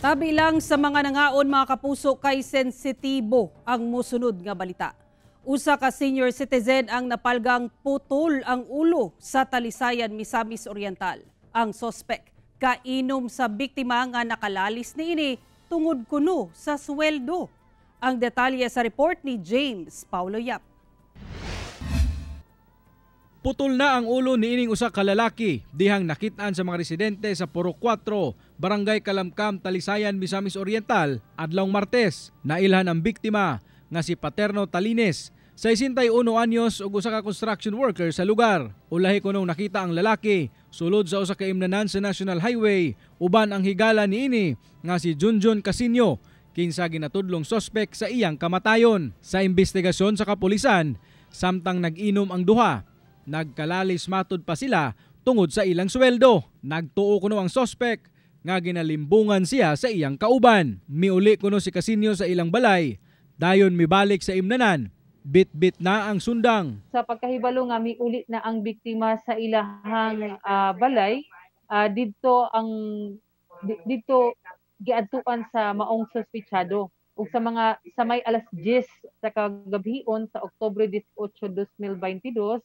Tabi lang sa mga nangaon, mga kapuso, kay sensitibo ang musunod nga balita. Usa ka senior citizen ang napalgang putol ang ulo sa Talisayan, Misamis Oriental. Ang sospek kainom sa biktima nga nakalalis niini tungod kuno sa sweldo. Ang detalye sa report ni James Paulo Yap. Putol na ang ulo niining usa ka lalaki dihang nakit-an sa mga residente sa Purok 4, Barangay Kalamkam, Talisayan, Misamis Oriental, adlawng Martes. Nailhan ang biktima nga si Paterno Talines, 61 anyos ug usa ka construction worker sa lugar. Ulahi kunong nakita ang lalaki sulod sa usa ka imnanan sa National Highway uban ang higala niini nga si Junjun Casino, kinsa ginatudlong sospek sa iyang kamatayon. Sa investigasyon sa kapulisan, samtang nag-inom ang duha, nagkalalis matud pa sila tungod sa ilang sweldo. Nagtuo kuno ang sospek nga ginalimbungan siya sa iyang kauban. Miuli kuno si Casino sa ilang balay, dayon mibalik sa imnanan. Bit-bit na ang sundang. Sa pagkahibalo nga miuli na ang biktima sa ilahang balay, didto giadtuan sa maong suspitsado ug sa may alas 10 sa kagabhion sa Oktubre 18, 2022,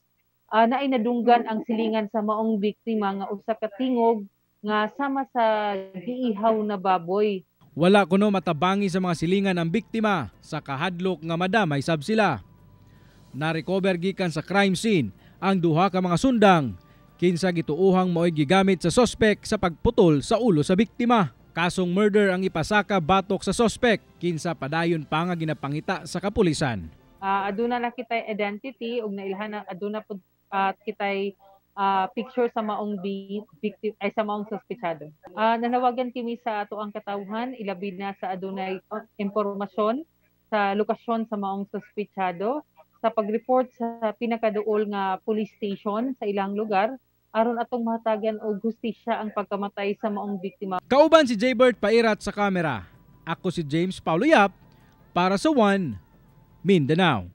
naay nadunggan ang silingan sa maong biktima nga usa ka tingog nga sama sa giihaw na baboy. Wala kuno matabangi sa mga silingan ang biktima sa kahadlok nga madamay sab sila. Na-recover gikan sa crime scene ang duha ka mga sundang kinsa gituohang mao'y gigamit sa sospek sa pagputol sa ulo sa biktima. Kasong murder ang ipasaka batok sa sospek kinsa padayon pa nga ginapangita sa kapulisan. Aduna na kitay identity ug nailhan na aduna pud kitay picture sa maong victim ay sa maong suspitsado. Nanawagan kini sa ato ang katawhan, ilabi na sa adunay impormasyon sa lokasyon sa maong suspitsado, sa pag-report sa pinakaduol nga police station sa ilang lugar aron atong mahatagan og hustisya ang pagkamatay sa maong biktima. Kauban si Jaybert Pairat sa kamera. Ako si James Paulo Yap para sa One Mindanao.